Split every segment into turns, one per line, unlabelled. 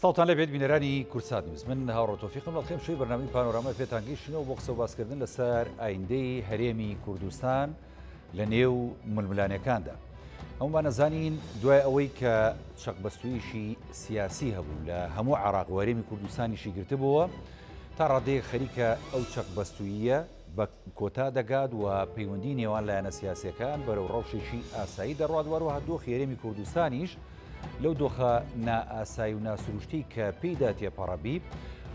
سڵاوتان لێبێت بینەرانی کوردسات نیوز من هاوڕۆ تۆفیقم لە خێم شوی بەرنامەی پانۆراما پێتان گەیشتینەوە بۆ قسە و باسکردن لەسەر ئایندەی هەرێمی کوردستان لە نێو ململانێکاندا. هەمومان ئەزانین دوای ئەوەی کە چەقبەستوویەکی سیاسی هەبوو لە هەموو عێراق و هەرێمی کوردستانیشی گرتبووە تا ڕادەیەک خەریکە ئەو چەقبەستوویە بە کۆتا دەگات و پەیوەندی نێوان لایەنە سیاسیەکان بەرەو ڕەوشێکی ئاسایی دەڕوات وەروەها دۆخی هەرێمی کوردستانیش لەو دۆخە نائاسایی و ناسروشتی کە پێیدا تێپەڕەبی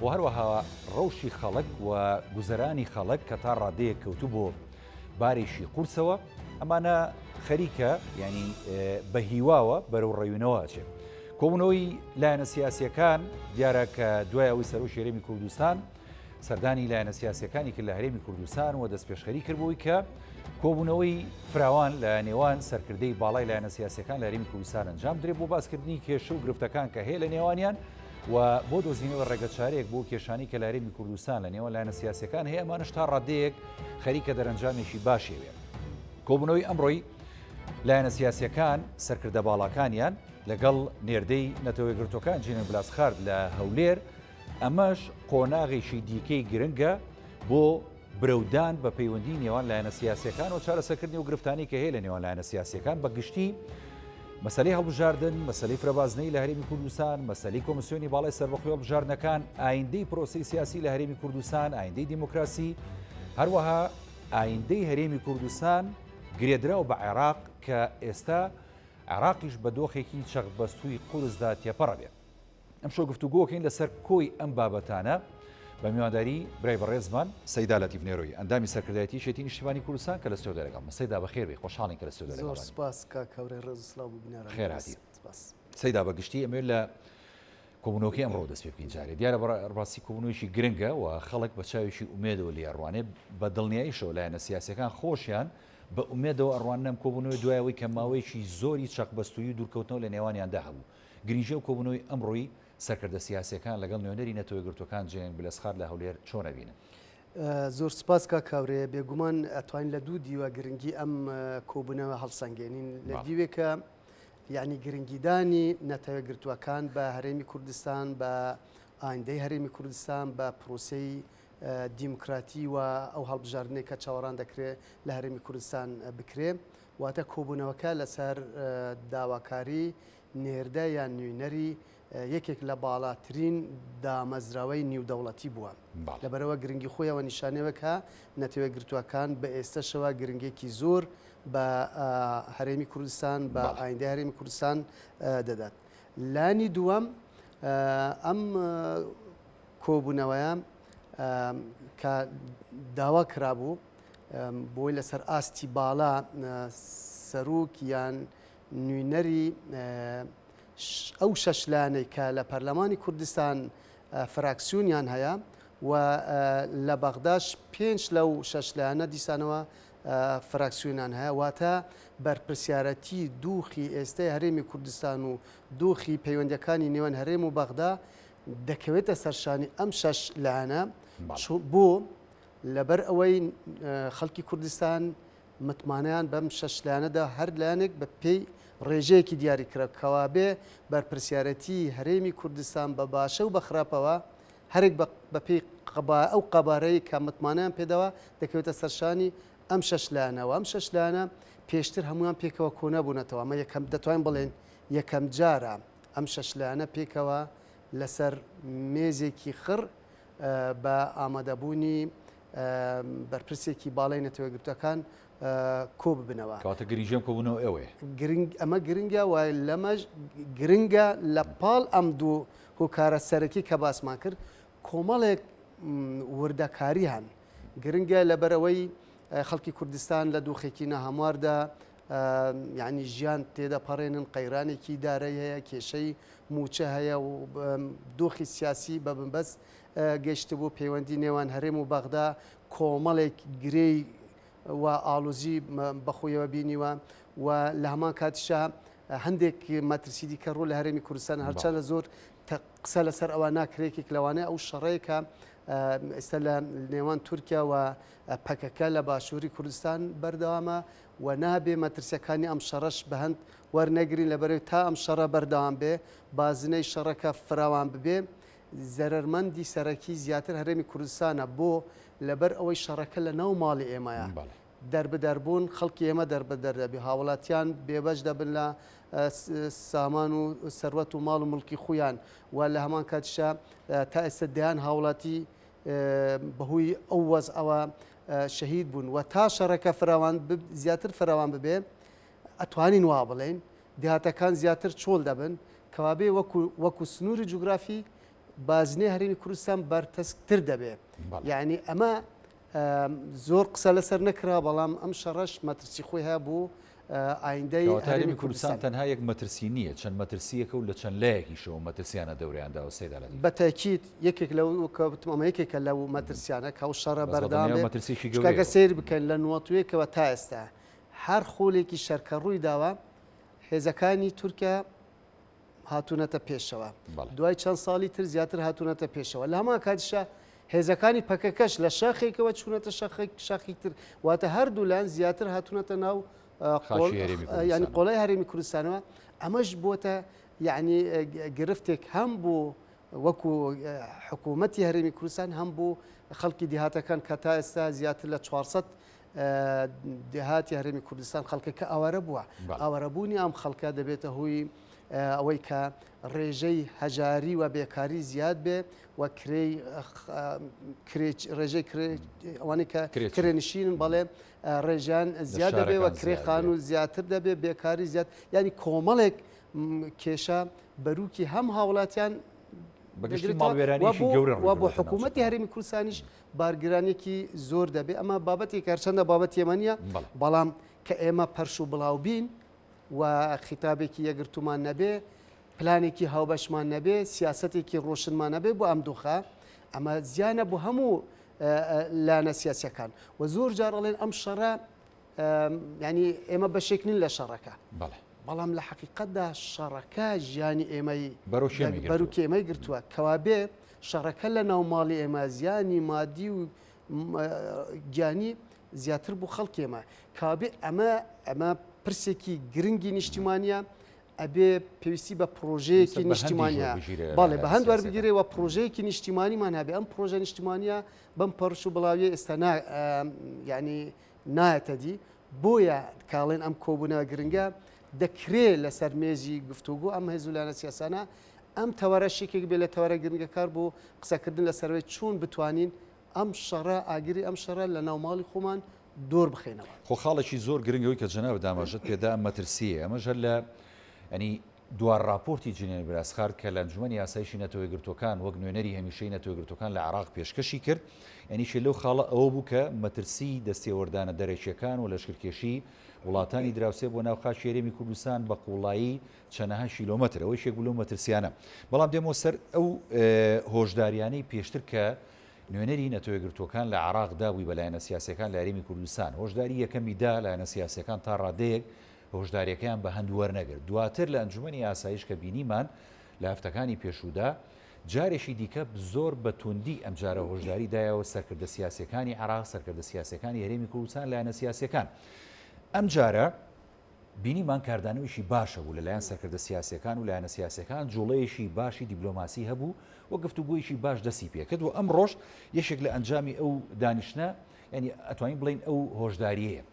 و هەروەها ڕەوشی خەڵک و گوزەرانی خەڵک کە تا ڕادەیەک کەوتبوو بارێکی قورسەوە ئەمانە خەریکە ینی بە هیواوە بەرەو ڕێوینەوە ئەچێت. کۆبوونەوەی لایەنە سیاسیەکان دیارە کە دوای ئەوەی سەرۆکی هەرێمی کوردستان سەردانی لایەنە سیاسیەکانی کرد لە هەرێمی کوردستان و دەستپێشخەری کردبووی کە کۆبوونەوەی فراوان لە نێوان سەرکردەی باڵای لایەنە سیاسیەکان لە هەرێمی کوردستان ئەنجام درێ بۆ باسکردنی کێشە و گرفتەکان کە هەیە لە نێوانیان و بۆ دۆزینەوەی ڕێگەچارەیەک بۆ کێشانی کە لە هەرێمی کوردستان لە نێوان لایەنە سیاسیەکان هەیە ئەمانش تا ڕادەیەک خەریکە دەرەنجامێکی باشی هەبێ. کۆبوونەوەی ئەمڕۆی لایەنە سیاسیەکان سەرکردە باڵاکانیان لەگەڵ نێردەی نەتەوە یەکگرتووەکان جینن بلاسخارت لە هەولێر ئەمەش قۆناغێکی دیکەی گرنگە بۆ برەودان بە پەیوەندی نێوان لایەنە سیاسیەکان و چارەسەرکردنی و گرفتانی کە هەیە لە نێوان لایەنە سیاسیەکان بە گشتی مەسەلەی هەڵبژاردن، مەسەلەی فرەبازنەیی لە هەرێمی کوردستان، مەسەلەی کۆمسیۆنی باڵای سەربەخۆی هەڵبژاردنەکان، ئایندەی پرۆسەی سیاسی لە هەرێمی کوردستان، ئایندەی دیموکراسی، هەروەها ئایندەی هەرێمی کوردستان گرێدراو بە عێراق کە ئێستا عێراقیش بە دۆخێکی چەقبەستووی قورسدا تێپەڕەبێت. ئەمشەو گفتوگۆکەین لەسەر کۆی ئەم بابەتانە بە میوانداری برای بەڕێزمان سەیدا لەتیف نێرۆیی ئەندامی سەرکردایەتی یەکێتی نیشتیمانی کوردستان کە لە ستۆدیۆ لەگەڵمە. سەیدا بەخێر بێی، خۆشحاڵین کە لە ستۆدیۆ
زۆر
لەگەڵمانی.
سوپاس کاک هاورێ ڕێز و سڵاو بۆ بینەرانی
خێر
بەڕێز.
هاتی.
سوپاس.
سەیدا بە گشتی ئەمەوێت لە کۆبوونەوەکەی ئەمڕۆ دەست پێ بکەین جارێ دیارە بەڕاستی کۆبوونەوەیەکی گرنگە و خەڵک بە چاوێکی ئومێدەوە لێی ئەڕوانێ بە دڵنیاییشەوە لایەنە سیاسیەکان خۆشیان بە ئومێدەوە ئەڕواننە ئەم کۆبوونەوەی دوای ئەوەی کە ماوەیەکی زۆری چەقبەستوویی و دوورکەوتنەوە لە نێوانیاندا هەبوو گرنگی ئەو کۆبوونەوەی ئەمڕۆی سەرکردە سیاسییەکان لەگەڵ نوێنەری نەتەوەیەکگرتووەکان جێن بلەسخارت لە هەولێر چۆن ئەبینن؟
زۆر سوپاس کاک هاورێ، بێگومان ئەتوانین لە دوو دیوە گرنگی ئەم کۆبوونەوە هەڵسەنگێنین. لە دیوێکە یعنی گرنگیدانی نەتەوەیەکگرتووەکان بە هەرێمی کوردستان، بە ئایندەی هەرێمی کوردستان، بە پرۆسەی دیموکراتی و ئەو هەڵبژاردنەی کە چاوەڕان دەکرێ لە هەرێمی کوردستان بکرێ. واتە کۆبوونەوەکە لەسەر داواکاری نێردە یان نوینەری یەکێک لە باڵاترین دامەزراوەی نیودەوڵەتی بووە. لەبەرئەوە گرنگی خۆیەوە نیشانەوە کە نەتەوەیەکگرتووەکان بە ئێستەشەوە گرنگێکی زۆر بە هەرێمی کوردستان، بە ئایندەی هەرێمی کوردستان دەدات. لانی دووەم ئەم کۆبوونەوەیە کە داوا کرابوو بۆی لەسەر ئاستی باڵا سەرۆک یان نوینەری ئەو شەش لایەنەی کە لە پەرلەمانی کوردستان فراکسیۆنیان هەیە و لە بەغداش پێنج لەو شەش لایەنە دیسانەوە فراکسیۆنیان هەیە، واتە بەرپرسیارەتی دوخی ئێستای هەرێمی کوردستان و دۆخی پەیوەندیەکانی نێوان هەرێم و بەغدا دەکەوێتە سەرشانی ئەم شەش لایەنە. بۆ؟ لەبەر ئەوەی خەڵکی کوردستان متمانەیان بەم شەش لایەنەدا هەر لایەنێک بە پێی ڕێژەیەکی دیاری کرا کەوابێ بەرپرسیارەتی هەرێمی کوردستان بە باشە و بە خراپەوە هەرێک بە پێی ئەو قەبارەی کە متمانەیان پێداوە دەکەوێتە سەرشانی ئەم شەش لایەنەوە ئەم شەش لایەنە پێشتر هەموویان پێکەوە کۆنەبوونەتەوە ئەمە یەکەم دەتوانین بڵێن یەکەم جارە ئەم شەش لایەنە پێکەوە لەسەر مێزێکی خڕ بە ئامادەبوونی بەرپرسێکی باڵای نەتەوەیەکگرتووەکان کۆ ببنەوە.
کەواتە گرنگی ئەم کۆبوونەوە ئەوەیە.
گرنگ ئەمە گرنگە و لەمەش گرنگە لە پاڵ ئەم دوو هۆکارە سەرەکی کە باسمان کرد کۆمەڵێک وردەکاری هەن گرنگە لەبەرئەوەی خەڵکی کوردستان لە دۆخێکی ناهەمواردا یعنی ژیان تێدەپەڕێنن قەیرانێکی دارایی هەیە کێشەی موچە هەیە و دۆخی سیاسی بە بنبەست گەیشتبوو پەیوەندی نێوان هەرێم و بەغدا کۆمەڵێک گرێی و ئاڵۆزی بەخۆیەوە بینیوە و لە هەمان کاتیشا هەندێک مەترسی دیکە ڕوو لە هەرێمی کوردستان هەرچەندە زۆر قسە لەسەر ئەوە ناکرێکێک لەوانەیە ئەو شەڕەیە کە ئێستا لە نێوان تورکیا و پەکەکە لە باشووری کوردستان بەردەوامە و نابێ مەترسیەکانی ئەم شەڕەش بەهەند وەرنەگرین لەبەرەوەی تا ئەم شەڕە بەردەوام بێ بازنەی شەڕەکە فراوان ببێ زەرەرمەندی سەرەکی زیاتر هەرێمی کوردستانە بۆ لەبەر ئەوەی شەڕەکە لە ناو ماڵی ئێمەیە دەربدەربوون خەڵکی ئێمە دەربەدەر دەبی هاوڵاتیان بێبەش دەبن لە سامان و سەروەت و ماڵ و مڵکی خویان و لە هەمان کاتیشا تا ئێستا دەیان هاوڵاتی بەهۆی ئەو وەزعەوە شەهید بوون و تا شەڕەکە فراوان زیاتر فراوان ببێ ئەتوانین وا بڵێین دێهاتەکان زیاتر چۆڵ دەبن کەوابێ وەکو وەکو سنووری جوگرافی بازنەی هەرێمی کوردستان بەرتەسکتر دەبێ یعنی ئەمە زۆر قسە لەسەر نەکرا بەڵام ئەم شەڕەش مەترسی خۆی هەیە بۆ ئایندەی
هەرێمی کوردستان تەنها یەک مەترسی نییە چەند مەترسیەکە و لە چەند لایەکیشەوە مەترسیانە دەوریان داوە سەیدا لە
بە تاکید یەکێک لەو کە وتم ئەمە یەکێکە لەو مەترسیانە کە ئەو شەڕە بەردەوام بێت
مەترسیی
چونکە ئەگەر سەیر بکەن لە نوەتویەکەوە تا ئێستا هەر خولێکی شەر کە ڕووی داوە هێزەکانی تورکیا هاتوونەتە پێشەوە دوای چەند ساڵی تر زیاتر هاتوونەتە پێشەوە لە هەمان کاتیشا هێزەکانی پەکەکەش لە شاخێکەوە چوونەتە شاخی تر واتە هەردوولایان زیاتر هاتوونەتە ناو ینی قۆڵی هەرێمی کوردستانەوە ئەمەش بۆتە یعنی گرفتێک هەم بۆ وەکو حکوومەتی هەرێمی کوردستان هەم بۆ خەڵکی دیهاتەکان کە تا ئێستا زیاتر لە 400 دێهاتی هەرێمی کوردستان خەڵکەکە ئاوارە بووە ئاوارەبوونی ئەم خەڵکە دەبێتە هۆی ئەوەی کە ڕێژەی هەژاری و بێکاری زیاد بێ و کرێی ڕێژەی ئەوانەی کە کرێنشینن بەڵێ ڕێژیان زیاد دەبێ و کرێ خانوو زیاتر دەبێ بێکاری زیاد ینی کۆمەڵێک کێشە بەروکی هەم هاوڵاتیان و بۆ حکوومەتی هەرێمی کوردستانیش بارگرانیەکی زۆر دەبێ ئەمە بابەتێک هەرچەندە بابەتی ئێمە نییە بەڵام کە ئێمە پەرش و بڵاو بین و خیتابێکی یەگرتومان نەبێ پلانێکی هاوبەشمان نەبێ سیاستێکی ڕۆشنمان نەبێ بۆ ئەم دۆخە ئەمە زیانە بۆ هەموو لایەنە سیاسەکان و زۆر جار ئەڵێن ئەم شەڕە ینی ئێمە بەشێک نین لە شەڕەکە بەڵام لە حەقیقەتدا شەڕەکە ژیانی ئێمەی بەرو کێمەی گرتووە کەوابێ شەڕەکە لە ناو ماڵی ئێمە زیانی مادی و گیانی زیاتر بوو خەڵکێمە کابێ ئەمە ئەمە پرسێکی گرنگی نیشتیمانە ئەبێ پێویستی بە پرۆژەیەکی نیشتیمانە بەڵێ بە هەند وەربگیرێ و پرۆژەیەکی نیشتیمانیمان هەبێ ئەم پرۆژە نیشتیمانە بەم پەرش و بڵاویە ئێستا ینی نایەتە دی، بۆیە کاڵێن ئەم کۆبوونەوە گرنگە، دەکرێ لەسەر مێزی گفتوگۆ ئەم هێز و لایەنە سیاسانە ئەم تەوەرەش یەکێک بێ لە تەوەرە گرنگەکار بۆ قسەکردن لەسەرەوەی چۆن بتوانین ئەم شەڕە، ئاگری ئەم شەڕە لە ناو ماڵی خۆمان دۆر بخەینەوە.
خۆ خاڵێکی زۆر گرنگ ئەوەی کە جەنابت ئاماژەت پێدا ئەم مەترسییە، ئەمەش هەر لە یانی دوا ڕاپۆرتی جنێن براسخارت کە لە ئەنجومەنی ئاسایشی نەتەوە یەکگرتووەکان وەک نوێنەری هەمیشەیی نەتەوە یەکگرتووەکان لە عێراق پێشکەشی کرد، یەکێ لەو خاڵە ئەوە بوو کە مەترسیی دەستێوەردانە دەرەکییەکان و لەشکرکێشی وڵاتانی دراوسێ بۆ ناو خاکی هەرێمی کوردستان بە قووڵایی چەنەها کیلۆمەتر ئەوە یەکێک بوو لەو مەترسییانە. بەڵام دێمەوە سەر ئەو هۆشدارییانەی پێشتر کە نوێنەری نەتەوە یەکگرتووەکان لە عێراق دابووی بە لایەنە سیاسییەکان لە هەرێمی کوردستان، هۆشداری یەکەمی دا لایەنە سیاسییەکان تا ڕادەیەک هۆشداریەکەیان بە هەند وەرنەگرت. دواتر لە ئەنجومەنی ئاسایش کە بینیمان لە هەفتەکانی پێشوودا جارێکی دیکە زۆر بە توندی ئەمجارە هۆشداری دایەوە سەرکردە سیاسیەکانی عێراق، سەرکردە سیاسیەکانی هەرێمی کوردستان، لایەنە سیاسیەکان. ئەمجارە بینیمان کاردانەوەیکی باش هەبوو لەلایەن سەرکردە سیاسیەکان و لایەنە سیاسیەکان جوڵەیەکی باشی دیبلۆماسی هەبوو و گفتوگۆیەکی باش دەستی پێکرد و ئەمڕۆش یەکێک لە ئەنجامی ئەو دانیشتنە یانی ئەتوانین بڵێین ئەو هۆشداریەیە.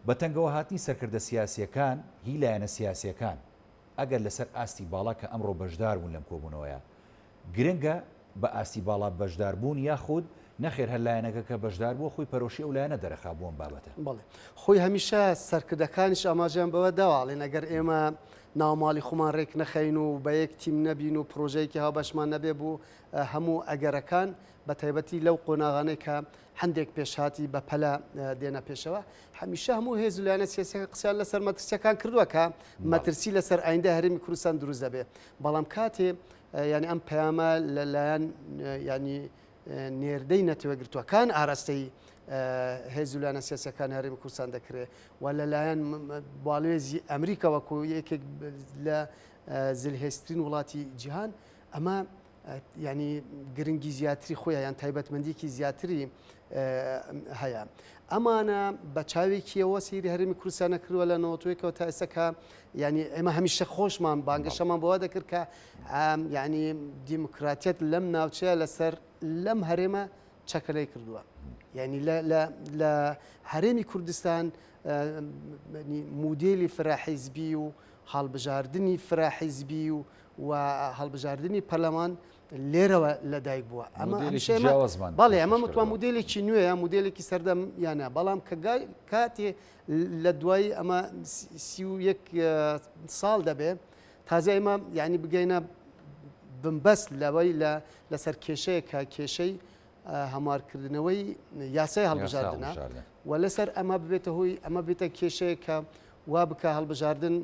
بە تەنگەوەهاتنی سەرکردە سیاسییەکان هی لایەنە سیاسییەکان، ئەگەر لەسەر ئاستی باڵا کە ئەمڕۆ بەشدار بوون لەم کۆبوونەوەیە، گرنگە بە ئاستی باڵا بەشدار بوون یاخود نەخێر هەر لایەنەکە کە بەشدار بووە خۆی پەرۆشی ئەو لایەنە دەرەخا بۆ ئەم بابەتە؟
بەڵێ خۆی هەمیشە سەرکردەکانیش ئاماژەیان بەوە داوە ئەڵێن ئەگەر ئێمە ناوماڵی خۆمان ڕێک نەخەین و بە یەک تیم نەبین و پرۆژەیەکی هاوبەشمان نەبێ بۆ هەموو ئەگەرەکان بە تایبەتی لەو قۆناغانەی کە هەندێک پێشهاتی بەپەلە دێنە پێشەوە هەمیشە هەموو هێز و لایەنە سیاسیەکان قسەیان لەسەر مەترسیەکان کردووە کە مەترسی لەسەر ئایندە هەرێمی کوردستان دروست دەبێت بەڵام کاتێ یعنی ئەم پەیامە لەلایەن ینی نێردەی نەتەوەگرتووەکان ئاراستەی هێز و لایەنە سیاسیەکانی هەرێمی کوردستان دەکرێت و لەلایەن باڵوێزی ئەمریکا وەکو یەکێک لە زلهێزترین وڵاتی جیهان ئەمە ینی گرنگی زیاتری خۆیان یان تایبەتمەندیکی زیاتری هەیە. ئەمانە بە چاوێکیەوە سەیری هەرێمی کوردستانە کردووە لە نەوەتوێکەوە تا ئێستا کە ینی ئێمە هەمیشە خۆشمان بانگەشەمان بۆ دەکرد کە ینی دیموکراتیەت لەم ناوچەیە لەسەر لەم هەرێمە چەکەلەی کردووە یعنی لە هەرێمی کوردستان مودێلی فراحیزبی و هەڵبژاردنی فراحیزبی و و هەڵبژاردنی پەرلەمان لێرەوە لەدایک بووە ئەمە بەڵێ ئەمە متوان مودێلێکی نوێیە مودێلێکی سەردەم یانە بەڵام کە کاتێ لە دوایی ئەمە 31 ساڵ دەبێ تازە ئێمە یعنی بگەینە بنبەست لەوەی لە لەسەر کێشەیە کە کێشەی هەموارکردنەوەی یاسای هەڵبژاردنە و لەسەر ئەمە ببێتە هۆی ئەمە بێتە کێشەیە کە وا بکە هەڵبژاردن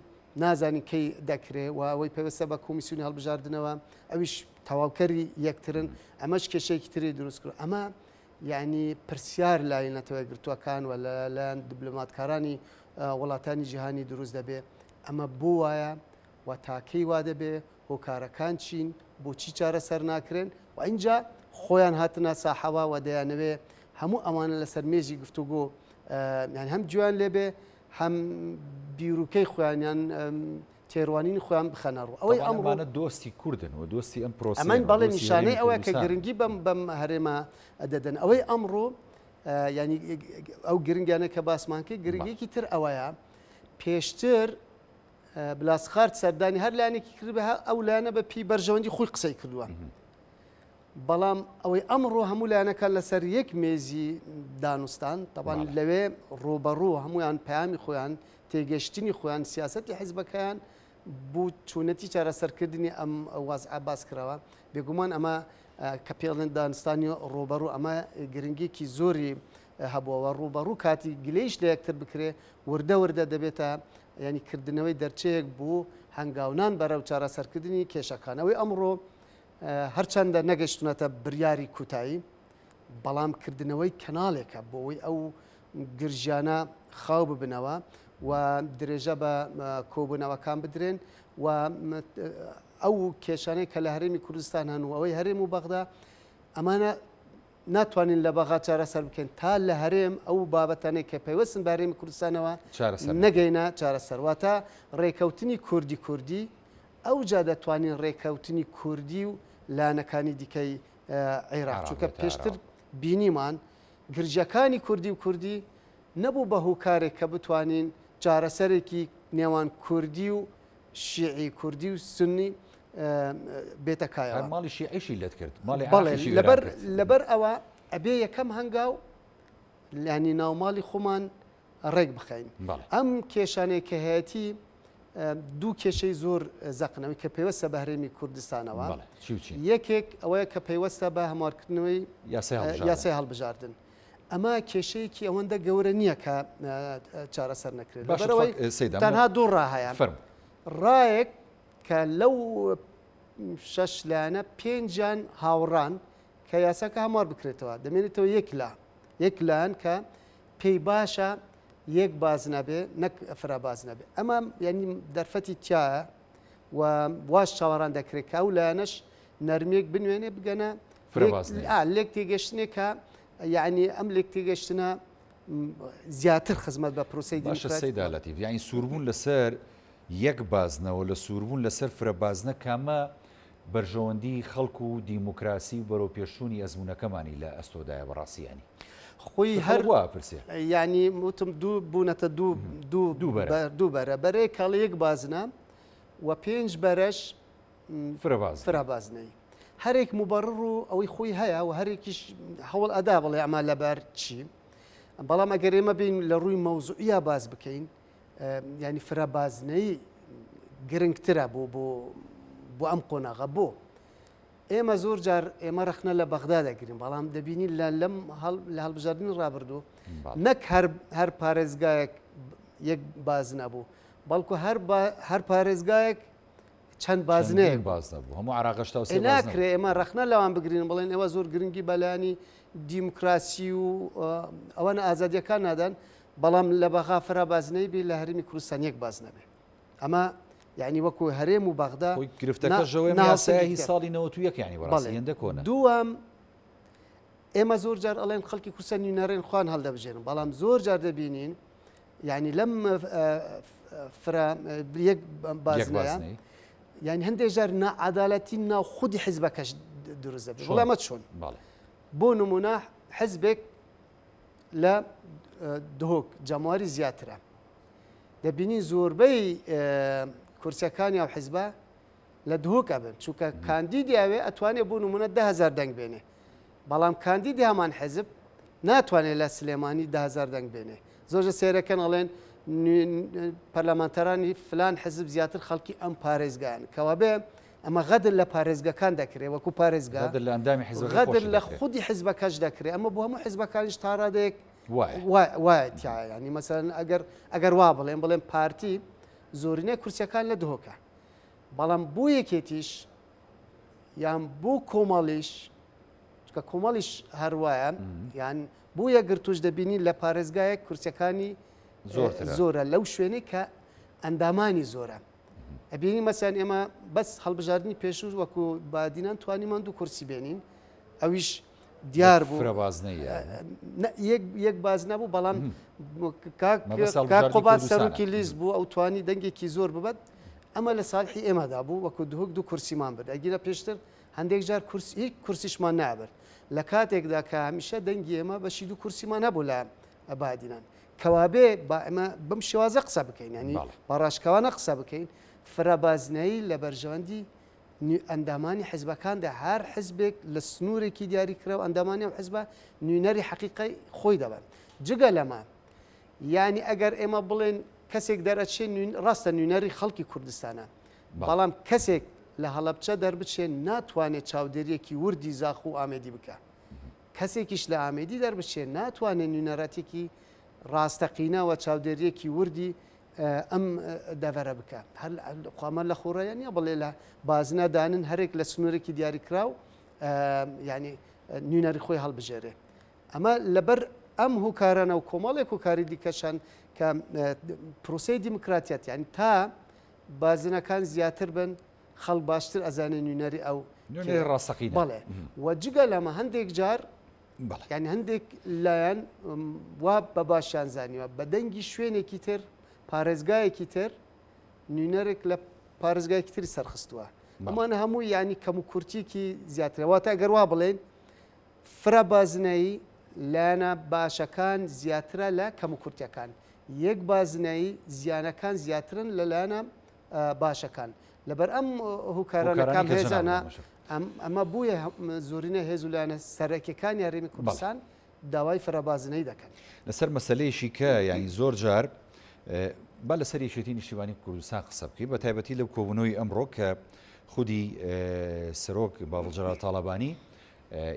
نازانین کەی دەکرێ و ئەوەی پەیوەستە بە کۆمیسیۆنی هەڵبژاردنەوە ئەویش تەواوکەری یەکترن ئەمەش کێشەیەکی تری دروست کرد ئەمە یعنی پرسیار لای نەتەوە گرتووەکان و لەلایەن دیبلۆماتکارانی وڵاتانی جیهانی دروست دەبێ ئەمە بۆ وایە و تاکەی وا دەبێ هۆکارەکان چین بۆچی چارەسەر ناکرێن و ئینجا خۆیان هاتنە ساحەوە و دەیانەوێ هەموو ئەوانە لەسەر مێزی گفتوگۆ یان هەم گوێیان لێبێ هەم بیروکەی خۆیان یان تێڕوانینی خۆیان بخەنە ڕوو. ئەوەی
ئەمڕۆ ئەمانە دۆستی کوردن و دۆستی ئەم پرۆسەیەن
ئەمەن بەڵێ نیشانەی ئەوە کە گرنگی بەم بەم هەرێمە دەدەن. ئەوەی ئەمڕۆ ینی ئەو گرنگیانە کە باسمان کرد گرنگێکی تر ئەوەیە پێشتر بلاسخارت سەردانی هەر لایەنێکی کردبێ ئەو لایەنە بە پێی بەرژەوەندی خۆی قسەی کردووە. بەڵام ئەوەی ئەمڕۆ هەموو لایەنەکان لەسەر یەک مێزی دانوستان تەبان لەوێ ڕووبەڕوو هەمویان پەیامی خۆیان تێگەشتنی خۆیان سیاستی حیزبەکەیان بۆ چۆنەتی چارەسەرکردنی ئەم وازع باس کراوە بێگومان ئەمە کە پێڵێن دانستانی ڕووبەڕوو ئەمە گرنگێکی زۆری هەبووەوە ڕووبەڕوو کاتی گلەیش لە یەکتر بکرێ وردە وردە دەبێتە ینی کردنەوەی دەرچەیەک بوو هەنگاونان بەرەو چارەسەرکردنی کێشەکان ئەوەی ئەمڕۆ هەرچەندە نەگەشتونەتە بریاری کوتایی بەڵام کردنەوەی کەناڵێکە بۆ ئەوەی ئەو گرژیانە خاو ببنەوە و درێژە بە کۆبوونەوەکان بدرێن و ئەو کێشانەی کە لە هەرێمی کوردستان هەن و ئەوەی هەرێم و بەغدا ئەمانە ناتوانین لە بەغا چارەسەر بکەین تا لە هەرێم ئەو بابەتانەی کە پەیوەستن بە هەرێمی کوردستانەوە نەگەینە چارەسەر واتە ڕێکەوتنی کوردی کوردی ئەوجا دەتوانین ڕێکەوتنی کوردی و لایەنەکانی دیکەی عێراق چونکە پێشتر بینیمان گرژەکانی کوردی و کوردی نەبوو بە هوکارێک کە بتوانین چارەسەرێکی نێوان کوردی و شیعی کوردی و سنی بێتە کایەوە.
هەر ماڵی شیعیشی لەت کرد ماڵی عێراقیشی وێران
لەبەر لەبەر ئەوە ئەبێ یەکەم هەنگاو لانی ناوماڵی خۆمان ڕێک بخەین ئەم کێشانەی کە هەیەتی دوو کێشەی زۆر زەقنەوەی کە پەیوەستە بە هەرێمی کوردستانەوە یەکێک ئەوەیە کە پەیوەستە بە هەموارکردنەوەی یاسای هەڵبژاردن. ئەمە کێشەیەکی ئەوەندە گەورە نییە کە چارەسەر نەکرێت لەبەرئەوەی تەنها دوو ڕا هەیە ڕایەک کە لەو شەش لایەنە پێنجیان هاوڕان کە یاساکە هەموار بکرێتەوە دەمێنێتەوە یەک لا یەک لایەن کە پێی باشە یەک باز نەبێ نەک فرە باز نەبێ ئەمە یعنی دەرفەتی تایە و واش چاوەڕان دەکرێت کە ئەو لایەنەش نەرمیەک بنوێنێ بگەنە لێک تێگەشتنێک کە یعنی ئەم لێک تێگەشتنە زیاتر خزمەت بە پرۆسەی
باشە سەیدا لەتیف یعنی سووربوون لەسەر یەک بازنەوە لە سووربوون لەسەر فرە بازنە کامە بەرژەوەندی خەڵک و دیموکراسی و بەرەو پێشچوونی ئەزموونەکەمانی لە ئەستۆدایە بەڕاستی یانی
خۆی هەر وا پرسێ یعنی وتم دوو بوونەتە دوو دوو دوو بەرە دوو بەرە بەرەیەک کاڵی یەک بازنە و پێنج بەرەش فرە بازنەی هەرێک مبەڕڕ و ئەوەی خۆی هەیە و هەرێکیش هەوڵ ئەدا بڵێ ئەمە لەبەر چی بەڵام ئەگەر ئێمە بین لە ڕووی مەوزوعیا باز بکەین ینی فرە بازنەی گرنگترە بۆ بۆ بۆ ئەم قۆناغە بۆ ئێمە زۆر جار ئێمە ڕەخنە لە بەغدا دەگرین بەڵام دەبینین لە لەم لە هەڵبژاردنی ڕابردوو نەک هەر هەر پارێزگایەک یەک باز نەبوو بەڵکو هەر هەر پارێزگایەک چەند بازنەیەک
بازنە بوو هەموو عراق 83
ناکرێ ئێمە ڕەخنە لەوان بگرین بڵێن ئێوە زۆر گرنگی بەلانی دیموکراسی و ئەوەنە ئازادیەکان نادەن بەڵام لە بەغا فرە بازنەی بی لە هەرمی کوردستان یەک باز نەبێ ئەمە یعنی وەکو هەرێم و بەغدا
گرفتەکە ژەوەی یاسایی ساڵی 91 ینی بەڕاستی هێندە کۆنە.
دووەم ئێمە زۆر جار ئەڵێن خەڵکی کوردستان نوێنەرێن خوان هەڵدەبژێرن بەڵام زۆر جار دەبینین یعنی لەم فرە یەک بازنەیە یعنی هەندێک جار ناعادالەتی ناو خودی حیزبەکەش دروست دەبێت بەڵام ئەمە چۆن بۆ نمونە حزبێک لە دهۆک جەماوەری زیاترە دەبینی زۆربەی کورسەکانی ئەو حزبە لە دهۆک ئەبن چونکە کاندیدی ئەوێ ئەتوانێ بۆ نمونە 10هزار دەنگ بێنێ بەڵام کاندیدی هەمان حزب ناتوانێت لە سلێمانی 10هزار دەنگ بێنێ زۆر جە سێرەکەن ئەڵێن پەرلەمانتەرانی فلان حزب زیاتر خەڵکی ئەم پارێزگان کەوابێ ئەمە غەدر لە پارێزگەکان دەکرێت وەکو پارێزگا
غەدر لە ئەندامی حزبەکە
غەدر
خۆشی
لە
دەکرێت.
خودی حزبەکەش دەکرێت ئەمە بۆ هەموو حزبەکانیش تا ڕادەیەک
وایە.
وایە تایە ینی مەسەن ئەگەر ئەگەر وا بڵێن بڵێن پارتی زۆرینەی کورسیەکان لە دهۆکە بەڵام بۆ یەکێتیش یان بۆ کۆمەڵیش چکە کۆمەڵیش هەروایە یان بۆ یەکگرتوش دەبینی لە پارێزگایەک کورسەکانی زۆرە لەو شوێنەی کە ئەندامانی زۆرە ئەبینی مەسەن ئێمە بەس هەڵبژاردننی پێشوو وەکو بادینان توانیمان دوو کورسی بێنین ئەویش دیار بوو یەک باز نەبوو بەڵام قۆبات سەرۆکی لیست بوو ئەو توانی دەنگێکی زۆر ببات ئەمە لە ساڵحی ئێمەدا بوو وەکو دهۆک دوو کورسیمان برد ئەگیرە پێشتر هەندێک جار کورسی هیچ کورسیشمان نابرد لە کاتێکدا کە هەمیشە دەنگی ئێمە بەشی دوو کورسیمان هەبوو لە بادینان کەوابێ با ئێمە بەم شێوازە قسە بکەین ینی بە ڕاشکاوانە قسە بکەین فرەبازنەیی لە بەرژەوەندی ئەندامانی حزبەکاندا هەر حزبێک لە سنوورێکی دیاریکراو ئەندامانی ئەو حزبە نوێنەری حەقیقی خۆی دەبن جگە لەمە یانی ئەگەر ئێمە بڵێن کەسێک دەرەچێ ڕاستە نوێنەری خەڵکی کوردستانە بەڵام کەسێک لە هەڵەبچە دەربچێ ناتوانێت چاودێریەکی وردی زاخ و ئامێدی بکە کەسێکیش لە ئامێدی دەربچێ ناتوانێت نوێنەرەتێکی ڕاستەقینە و چاودێریەکی وردی ئەم دەڤەرە بکە هەر خۆمە لە خۆڕایە نیە بڵێ لە بازنە دانن هەرێک لە سنوورێکی دیاریکراو ینی نوێنەری خۆی هەڵبژێرێ ئەمە لەبەر ئەم هوکارانە و کۆمەڵێک هوکاری دیکەشان کە پرۆسەی دیموکراتیەت یعنی تا بازنەکان زیاتر بن خەڵک باشتر ئەزانێ نوێنەری ئەو
ڕاستەقینە
بەڵێ و جگە لەمە هەندێک جار یعنی هەندێک لایەن وا بە باشیان زانیوە بە دەنگی شوێنێکی تر پارێزگایەکی تر نوێنەرێک لە پارێزگایەکی تری سەرخستووە ئەمانە هەموو ینی کەم و کورتیکی زیاترە واتە گەر وا بڵێن فرە بازنەیی لایەنە باشەکان زیاترە لە کەموکورتیەکان، یەک بازنەیی زیانەکان زیاترن لە لایەنە باشەکان. لەبەر ئەم هوکارانە کام هێزانە ئەمە بوویە زۆرینە هێز و لایەنە سەرەکیەکانی هەرێمی کوردستان داوای فرەبازنەی دەکەن.
لەسەر مەسەلەیەکی کە یانی زۆر جار با لەسەر یەکێتی نیشتیمانی کوردستان قسە بکەین بە تایبەتی لەو کۆبوونەوەی ئەمڕۆ کە خودی سەرۆک باڤڵ جەلال تاڵەبانی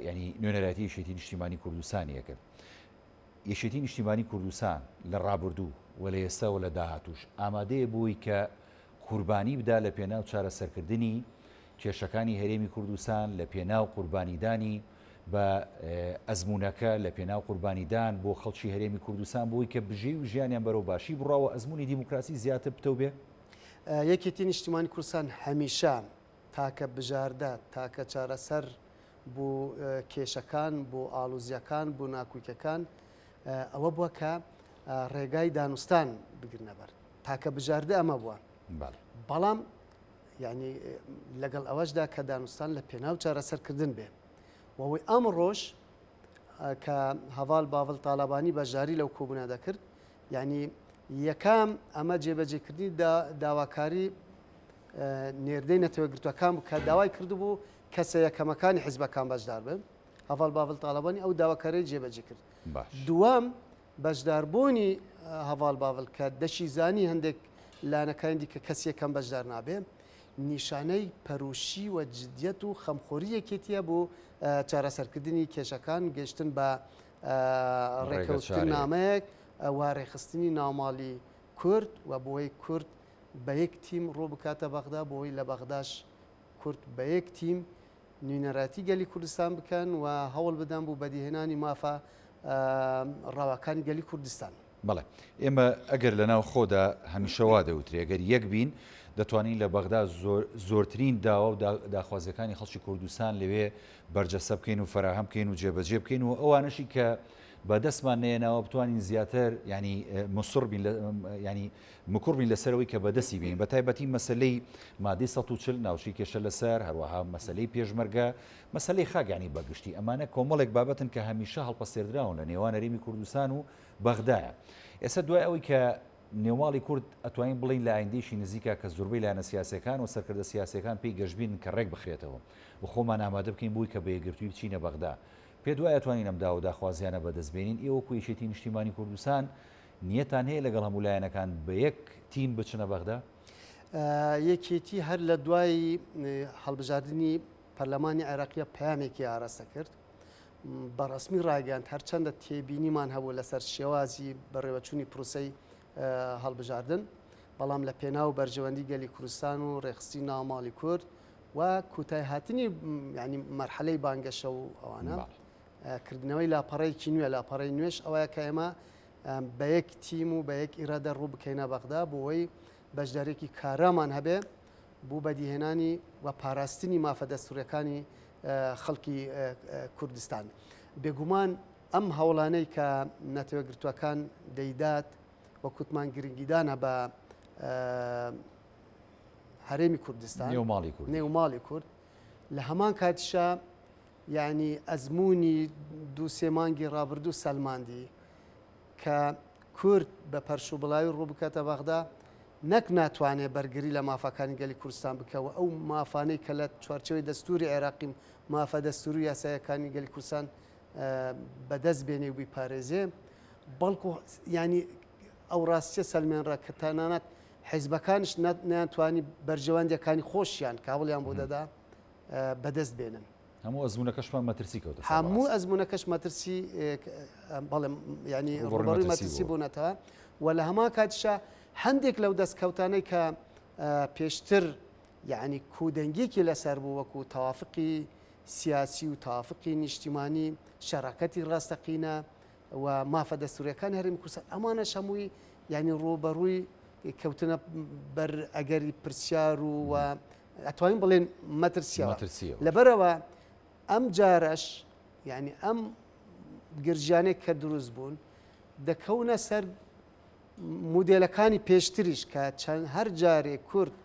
یانی نوێنەرایەتی یەکێتی نیشتیمانی کوردستانی ئەکرد. یەکێتی نیشتیمانی کوردستان لە ڕابردوو و لە ئێستا و لە داهاتووش ئامادەیە بۆی کە قوربانی بدا لە پێناو چارەسەرکردنی کێشەکانی هەرێمی کوردستان لە پێناو قوربانیدانی بە ئەزموونەکە لە پێناو قوربانیدان بۆ خەڵکی هەرێمی کوردستان بۆی کە بژێوی ژیانیان بەرەو باشی بڕاوە ئەزموونی دیموکراسی زیاتر پتەو بێ؟
یەکێتی نیشتیمانی کوردستان هەمیشە تاکە بژاردە، تاکە چارەسەر بۆ کێشەکان، بۆ ئاڵوزییەکان، بۆ ناکۆکیەکان ئەوە بووە کە ڕێگای دانوستان بگرنە بەر. تاکە بژاردە ئەمە بووە. بەڵام یعنی لەگەڵ ئەوەشدا کە دانوستان لە پێناو چارەسەرکردن بێ. وەوەی ئەمڕۆش کە هەڤال باڤڵ تاڵەبانی بەشداری لەو کۆبوونە دەکرد، یعنی یەکەم ئەمە جێبەجێکردنی داواکاری نێردەی نەتەوەیەکگرتووەکان بوو کە داوای کردبوو کەسە یەکەمەکانی حیزبەکان بەشدار بن، هەڤاڵ باڤڵ تاڵەبانی ئەو داواکاریەی جێبەجێ کرد. دووەم، بەشداربوونی هەڤاڵ باڤڵ کە دەشیزانی هەندێک لایەنەکانی دیکە کەس یەکەم بەشدار نابێ، نیشانەی پەروشی و جدیەت و خەمخۆری یەکێتیە بۆ چارەسەرکردنی کێشەکان، گەیشتن بە ڕێکەوتننامەیەک و ڕێکخستنی ناوماڵی کورد و بۆی کورد. بە یەک تیم ڕوو بکاتە بەغدا بۆی لە بەغداش کورد بە یەک تیم نوینەرایەتی گەلی کوردستان بکەن و هەوڵ بدەن بۆ بەدیهێنانی مافە ڕەواکانی گەلی کوردستان.
بەڵێ ئێمە ئەگەر لە ناو خۆدا هەمیشە وا دەوترێ ئەگەر یەک بین دەتوانین لە بەغدا زۆرترین داوا و داخوازیەکانی خەڵکی کوردستان لەوێ بەرجەستە بکەین و فەراهەم بکەین و جێبەجێ بکەین و ئەوانەشی کە بە دەستمان نەیەناوە بتوانین زیاتر ینی مسڕ بین ینی مکوڕ بین لەسەر ئەوەی کە بەدەستی بێنین بە تایبەتی مەسەلەی مادەی 140 ناوچەی کێشە لەسەر هەروەها مەسەلەی پێشمەرگە مەسەلەی خاک یانی بە گشتی ئەمانە کۆمەڵێک بابەتن کە هەمیشە هەڵپەسێردراون لە نێوان هەرێمی کوردستان و بەغدایە ئێستا دوای ئەوەی کە نێوماڵی کورد ئەتوانین بڵین لە ئایندەیشی نزیکە کە زۆربەی لایەنە سیاسەکان و سەرکردە سیاسەکان پێی گەشبینن کە ڕێک بخرێتەوە و خۆمان ئامادە بکەین بووی کە بە یەکگرتووی بچینە بەغدا پێت وایە توانین ئەم داوا و داخوازیانە بەدەست بێنین ئێوە وەکو یەکێتی نیشتیمانی کوردستان نیەتان هەیە لەگەڵ هەموو لایەنەکان بە یەک تیم بچنە بەغدا؟
یەکێتی هەر لە دوای هەڵبژاردنی پەرلەمانی عێراقیە پەیامێکی ئاراستە کرد بە ڕەسمی ڕاگەیاند هەرچەندە تێبینیمان هەبوو لەسەر شێوازی بەڕێوەچوونی پرۆسەی هەڵبژاردن بەڵام لە پێناو بەرژەوەندی گەلی کوردستان و ڕێکخستنی ناوماڵی کورد و کوتای هاتنی ینی مەرحەلەی بانگەشە و ئەوانە کردنەوەی لاپەڕەیەکی نوێ لاپەڕەی نوێش ئەوەیە کە ئێمە بە یەک تیم و بە یەک ئیرادە ڕوو بکەینە بەغدا بۆ ئەوەی بەشدارێکی کارامان هەبێ بۆ بەدیهێنانی و پاراستنی مافە دەستوریەکانی خەڵکی کوردستان. بێگومان ئەم هەوڵانەی کە نەتەوەگرتووەکان دەیدات وەک وتمان گرنگیدانە بە هەرێمی کوردستان
نێوماڵی کورد
نێوماڵی کورد لە هەمان کاتیشا یعنی ئەزمموی دووسێ مانگی ڕابردوو سەلماندی کە کورد بە پەرش و بڵاوی ڕوو بکاتە بەغدا نەک ناتوانێت بەرگری لە مافەکانی گەلی کوردستان بکەوە ئەو مافانەی کە لە چوارچەوەی دەستوری عێراقی مافە دەستوری یاسایەکانی گەلی کوردستان بەدەست بێنێ و بیپارێزێ بەڵکو ینی ئەو ڕاستیە سەلمێنرا کە تەنانەت حیزبەکانیش نەیانتوانی بەرژەوەندیەکانی خۆشیان کە هەوڵیان بۆ دەدا بەدەست بێنن.
هەموو ئەزموونەکەشمان مەترسی کەوتە سەر
هەموو ئەزموونەکەش مەترسی بەڵێ ینی ڕووبەڕووی مەترسی بوونەتەوە و لە هەمان کاتیشا هەندێک لەو دەستکەوتانەی کە پێشتر یعنی کودەنگێکی لەسەر بوو وەکو تەوافقی سیاسی و تەوافقی نیشتیمانی شەراکەتی ڕاستەقینە و مافە دەستوریەکانی هەرێمی کوردستان ئەمانەش هەمووی یعنی ڕووبەڕووی کەوتنە بەر ئەگەری پرسیار و و ئەتوانین بڵێن مەترسیەوە لەبەرەوە ئەم جارەش یعنی ئەم گرژیانێک کە دروست بوون دەکەونە سەر مودێلەکانی پێشتریش کە چەند هەر جارێک کورد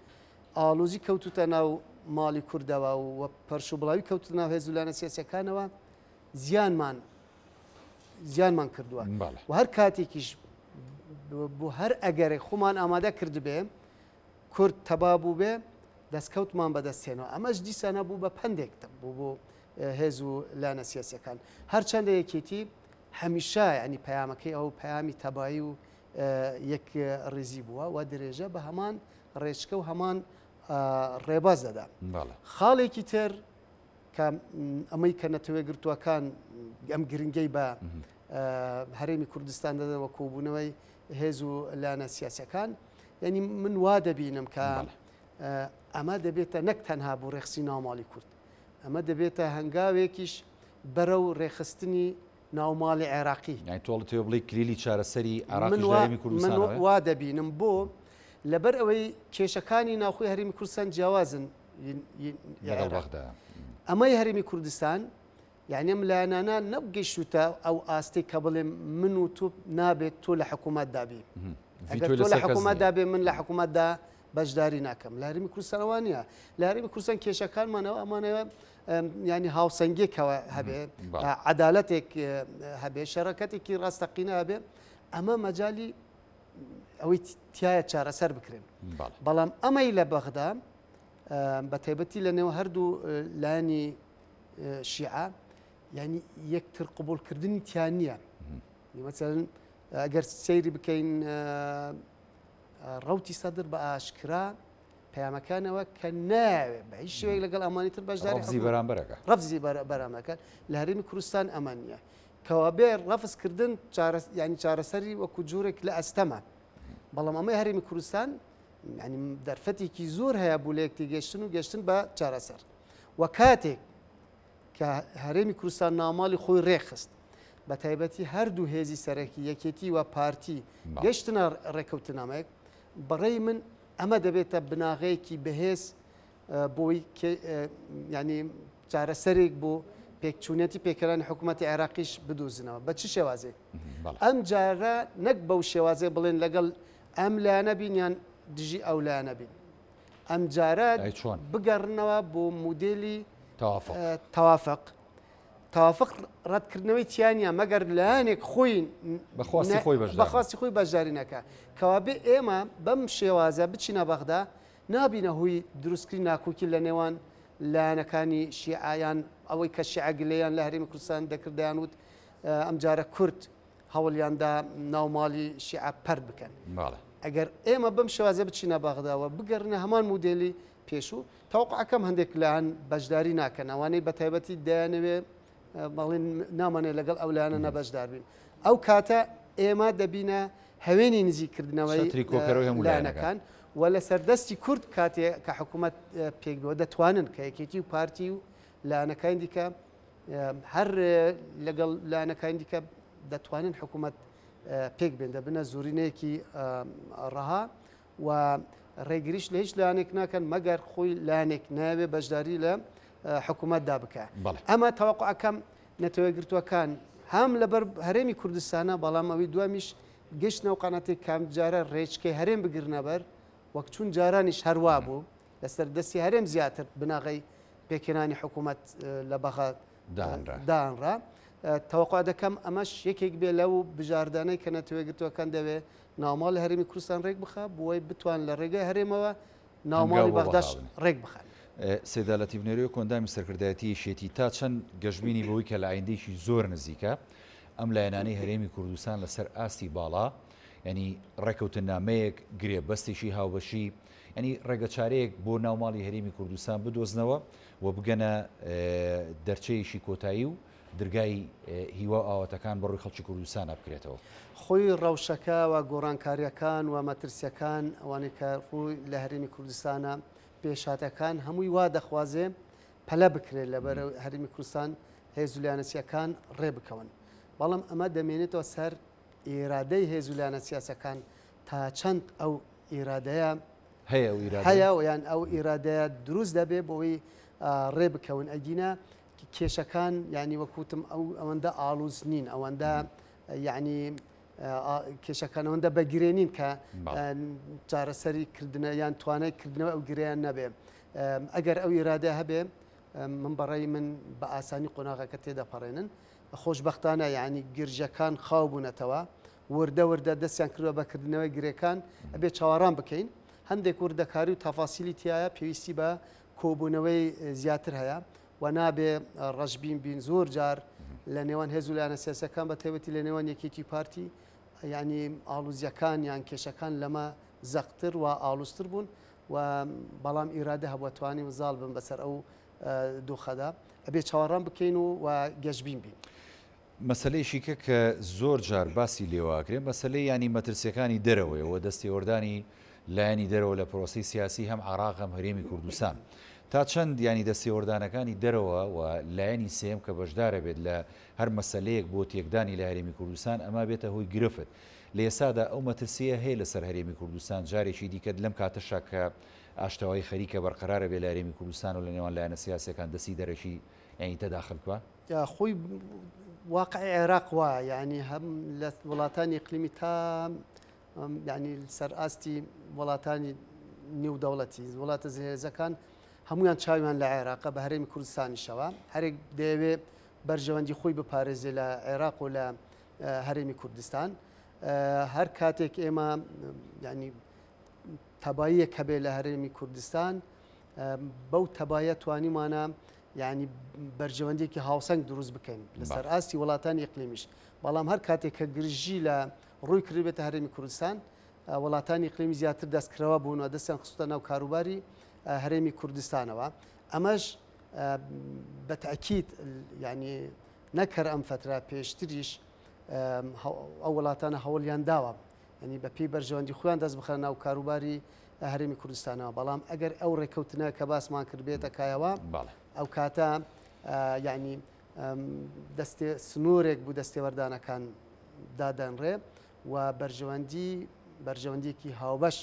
ئاڵوزی کەوتوتە ناو ماڵی کوردەوە و پەرش و بڵاوی کەوتە ناو هێز و لایەنە سیاسیەکانەوە زیانمان زیانمان کردووە و هەر کاتێکیش بۆ هەر ئەگەرێک خۆمان ئامادە کردبێ کورد تەبا بووبێ دەستکەوتمان بەدەستێنەوە ئەمەش دیسانە بوو بە پندێک بوو بۆ هێز و لایەنە سیاسەکان هەرچەندە یەکێتی هەمیشە ینی پەیامەکەی ئەو پەیامی تەبایی و یەک ڕیزی بووە و درێژە بە هەمان ڕێچکە و هەمان ڕێباز دەدا خاڵێکی تر کە ئەمەی کە نەتەوەیەکگرتووەکان ئەم گرنگەی بە هەرێمی کوردستان دەدەن وە کۆبوونەوەی هێز و لایەنە سیاسەکان یعنی من وا دەبینم کە ئەمە دەبێتە نەک تەنها بۆ ڕێخسی ناوماڵی کورد ئەمە دەبێتە هەنگاوێکیش بەرەو ڕێخستنی ناوماڵی عێراقی
یانی تۆ ئەتەوێ بڵێی کلیلی چارەسەری عێراقیش لە هەرێمی کوردستانەوەیە؟
من وا دەبینم بۆ لەبەر ئەوەی کێشەکانی ناوخۆی هەرێمی کوردستان جیاوازن
لەگەڵ بەغدا.
ئەمەی هەرێمی کوردستان یعنی ئەم لایەنانە نەگەیشتوتە ئەو ئاستەی کە بڵێ من و تۆ نابێت تۆ لە حکوومەتدا بی ئەگەر تۆ لە حکوومەتدا بێ من لە حکوومەتدا بەشداری ناکەم لە هەرێمی کوردستان وا نییە لە هەرێمی کوردستان کێشەکانمانەوە ئەمانەوە ینی هاوسەنگێکەوە هەبێ عەدالەتێک هەبێ شەرەکەتێکی ڕاستەقینە هەبێ ئەمە مەجای ئەوەی تایە چارەسەر بکرێن بەڵام ئەمەی لە بەغدا بە تایبەتی لە نێو هەردوو لایەنی شیعە ینی یەکتر قوبولکردنی تیان نییە مەسەن ئەگەر سەیری بکەین ڕوتی سەدر بە ئاشکرا پەیامەکانەوە کە ناوێ بە هیچ شێوەیەک لەگەڵ ئەمانی تر بەشداری
ڕەفزی بەرامبەرەکە
ڕەفزی بەرامەکە لە هەرێمی کوردستان ئەمە نییە کەوابێ ڕەفزکردن ینی چارەسەری وەکو جۆرێک لە ئەستەمە بەڵام ئەمەی هەرێمی کوردستان. یعنی دەرفەتێکی زۆر هەیە بوو لە یەکتێگەشتن و گەشتن بە چارەسەر و کاتێک کە هەرێمی کوردستان ناوماڵی خۆی ڕێکخست بە تایبەتی هەردوو هێزی سەرەکی یەکێتی و پارتی گەشتنە ڕێککەوتنامەیەک بەڕێی من ئەمە دەبێتە بناغەیەکی بەهێز بۆی ینی چارەسەرێک بۆ پێکچوونیەتی پێکەرانی حکوومەتتی عێراقیش بدوزنەوە بە چ شێوازێک ئەم جارە نەک بەو شێوازێ بڵێن لەگەڵ ئەم لایەنە بین یان دژی ئەو لایەنە بین ئەم جارە بگەڕنەوە بۆ مودێلی تەوافق تەوافق ڕەتکردنەوەی تیانە مەگەر لایەنێک خۆی بەخواستی خۆی بەشداری نەکە کەوابێ ئێمە بەم شێوازە بچینە بەغدا نابینە هۆی دروستکردنی ناکۆکی لە نێوان لایەنەکانی شیعە یان ئەوەی کە شیعە گلەیان لە هەرێمی کوردستان دەکرد دەیانوت ئەمجارە کورد هەوڵیاندا ناو ماڵی شیعە پەرت بکەن. ئەگەر ئێمە بەم شێوازە بچینە بەغداوە بگەڕنە هەمان مودێلی پێشوو تەوەقعەکەم هەندێک لایەن بەشداری ناکەن ئەوانەی بە تایبەتی دەیانەوێ بەڵێن نامانێت لەگەڵ ئەو لایەنە نەبەشدار بین ئەو کاتە ئێمە دەبینە هەوێنی نزیککردنەوەی لایەنەکان و لەسەر دەستی کورد کاتێ کە حکوومەت پێک بووە دەتوانن کە یەکێتی و پارتی و لایەنەکانی دیکە هەر لەگەڵ لایەنەکانی دیکە دەتوانن حکوومەت پێک بێن دەبنە زۆرینەیەکی ڕەها و ڕێگریش لە هیچ لایەنێک ناکەن مەگەر خۆی لایەنێک ناوێ بەشداری لە حکوومەتدا بکە ئەمە تەوەقعەکەم نەتەوەیەکگرتووەکان هەم لەبەر هەرێمی کوردستانە بەڵام ئەوی دوامیش گەشتنەوە قەناتێک کام جارە ڕێچکەی هەرێم بگرنە بەر وەک چون جارانیش هەروا بوو لەسەر دەستی هەرێم زیاتر بناغەی پێکهێنانی حکوومەت لە بەغا دانرا. تەوەقع دەکەم ئەمەش یەکێک بێ لەو بژاردانەی کە نەتەوەیەکگرتووەکان دەوێ ناوماڵی هەرێمی کوردستان ڕێک بخا بۆی بتوان لە ڕێگای هەرێمەوە ناوماڵی بەغداش ڕێک بخەن.
سەیدا لەتیف نێرۆ کۆئەندامی سەرکردایەتی یەکێتی تا چەند گەشبینی بەوەی کە لە ئایندەیەکی زۆر نزیکە ئەم لایەنانەی هەرێمی کوردستان لەسەر ئاستی باڵا یانی ڕێکەوتننامەیەک گرێبەستێکی هاوبەشی یانی ڕێگەچارەیەک بۆ ناو ماڵی هەرێمی کوردستان بدۆزنەوە و بگەنە دەرچەیەکی کۆتایی و درگای هیوا و ئاواتەکان بەڕووی خەڵکی کوردستانا بکرێتەوە.
خۆی ڕەوشەکە و گۆڕانکارییەکان و مەترسییەکان ئەوانەی کە ڕووی لە هەرێمی کوردستانە، پێشهاتەکان هەمووی وا دەخوازێ پەلە بکرێت لەبەر هەرێمی کوردستان هێز و لایەنە سیاسییەکان ڕێ بکەون. بەڵام ئەمە دەمێنێتەوە سەر ئیرادەی هێز و لایەنە سیاسییەکان تا چەند ئەو ئیرادەیە
هەیە ئەو ئیرادەیە
هەیە یان ئەو ئیرادەیە دروست دەبێ بۆی ڕێ بکەون ئەگینا کێشەکان یعنی وەکوتم ئەو ئەوەندە ئاڵوز نین ئەوەندە یعنی کێشەکان ئەوەندە بەگرێ نین کە چارەسەری کردنە یان توانای کردنەوە ئەو گرێیان نەبێ ئەگەر ئەو ئیرادە هەبێ من بەڕێی من بە ئاسانی قۆناغەکە تێدەپەڕێنن خۆشببختانە یعنی گرژەکان خاو بوونەتەوە وردە وردە دەستیان کردوە بە کردنەوەی گرێکان ئەبێ چاوەڕان بکەین هەندێک وردەکاری و تەفاسیلی تایە پێویستی بە کۆبوونەوەی زیاتر هەیە و نابێ ڕەشبین بین زۆر جار لە نێوان هێز و لایەنە سیاسەکان بە تایبەتی لە نێوان یەکێتی پارتی یعنی ئاڵوزیەکان یان کێشەکان لەمە زەقتر و ئاڵوزتر بوون و بەڵام ئیرادە هەبووە توانی و زاڵ بن بەسەر ئەو دۆخەدا ئەبێ چاوەڕان بکەین و و گەشبین بین.
مەسەلەیەکی کە کە زۆر جار باسی لێوە ئەکرێ مەسەلەی یانی مەترسیەکانی دەرەوەیە و دەستێوەردانی لایەنی دەرەوە لە پرۆسەی سیاسی هەم عراق هەم هەرێمی کوردستان تا چەند یانی دەستێوەردانەکانی دەرەوە و لایەنی سێم کە بەشدارە بێت لە هەر مەسەلەیەک بۆ تێکدانی لە هەرێمی کوردستان ئەما بێتە هۆی گرفت لە ئێستادا ئەو مەترسیە هەیە لەسەر هەرێمی کوردستان جارێکی دیکە لەم کاتەشا کە ئاشتەوایی خەریکە بەرقەرارە بێ لە هەرێمی کوردستان و لە نێوان لایەنە سیاسیەکان دەستی دەرەکی یانی تەداخل بکا؟
خۆی واقعی عێراق وایە یعنی هەم لە وڵاتانی ئیقلیمی تا یعنی سەر ئاستی وڵاتانی نێودەوڵەتی وڵاتە زلهێزەکان هەمویان چاویان لە عێراقە بە هەرێمی کوردستانیشەوە هەرێک دەیەوێ بەرژەوەندی خۆی بپارێزێ لە عێراق و لە هەرێمی کوردستان هەر کاتێک ئێمە ینی تەباییەک هەبێ لە هەرێمی کوردستان بەو تەبایە توانیمانە یانی بەرژەوەندیەکی هاوسەنگ دروست بکەین لەسەر ئاستی وڵاتانی ئیقلیمیش بەڵام هەر کاتێک کە گرژی لە ڕووی کردبێتە هەرێمی کوردستان وڵاتانی ئیقلیمی زیاتر دەستکرەوە بوون و دەستیان خستە ناو کاروباری هەرێمی کوردستانەوە ئەمەش بەتەکیت ینی نەکەر ئەم فترا پێشتریش ئەو وڵاتانە هەوڵیان داوە ینی بە پێی بەرژەوەندی خۆیان دەست بخەنە ناو کاروباری هەرێمی کوردستانەوە بەڵام ئەگەر ئەو ڕێککەوتنە کە باسمان کرد بێتە کایەوە ئەو کاتە یعنی دەستێ سنوورێک بوو دەستێوەردانەکان دادەنرێ و بەرژەوەندی بەرژەوەندیەکی هاوبەش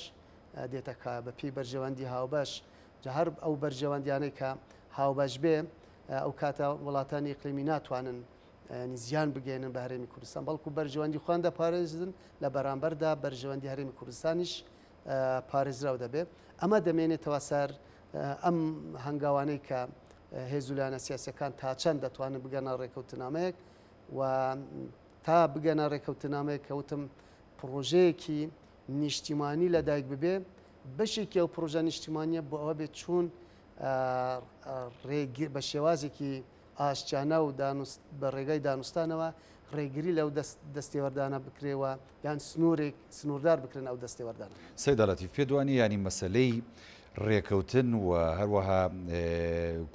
دێتە کایە بە پێی بەرژەوەندی هاوبەش جا هەر ئەو بەرژەوەندیانەی کە هاوبەش بێ ئەو کاتە وڵاتانی ئیقلیمی ناتوانن ینی زیان بگەێنن بە هەرێمی کوردستان بەڵکو بەرژەوەندی خۆیان دەپارێزن لە بەرامبەردا بەرژەوەندی هەرێمی کوردستانیش پارێزراو دەبێت ئەمە دەمێنێتەوە سەر ئەم هەنگاوانەی کە هێز و لایەنە سیاسەکان تا چەند دەتوانن بگەنە ڕێکەوتنامەیەک و تا بگەنە ڕێکەوتنامەیەک کە وتم پڕۆژەیەکی نیشتیمانی لەدایک ببێ، بەشێکی ئەو پڕۆژە نیشتیمانیە بۆ ئەوە بێت چوون بە شێوازێکی ئاشتیانە و بە ڕێگای دانوستانەوە ڕێگری لەو دەستێوەردانە بکرێ و یان سنوورێک سنووردار بکرێن ئەو دەستێوەردانە.
سەیدا لەتیف، پێت وانییە یانی مەسەلەی ڕێکەوتن و هەروەها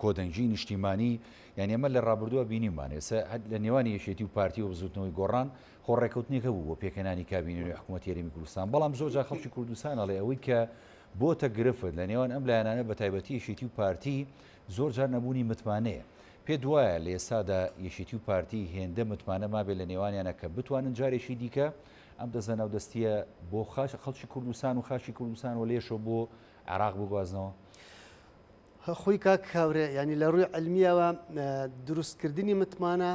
کۆدەنگی نیشتیمانی یانی ئەمە لە ڕابردووە بینیومان ئێستا لە نێوانی یەکێتی و پارتی و بزوتنەوەی گۆڕان خۆ ڕێکەوتنێک هەبوو بۆ پێکهێنانی کابینەی نوێی حکوومەتی هەرێمی کوردستان، بەڵام زۆر جار خەڵکی کوردستان ئەڵێ ئەوەی کە بۆتە گرفت لە نێوان ئەم لایەنانە بە تایبەتی یەکێتی و پارتی زۆر جار نەبوونی متمانەیە. پێت وایە لە ئێستادا یەکێتی و پارتی هێندە متمانە مابێت لە نێوانیانە کە بتوانن جارێکی دیکە ئەم دەست لەناودەستییە بۆ خەڵکی کوردستان و خاکی کوردستان و لێشەوە بۆ عێراق بگوازنەوە؟
خۆی کاک هاورێ یانی لە ڕووی عیلمییەوە دروستکردنی متمانە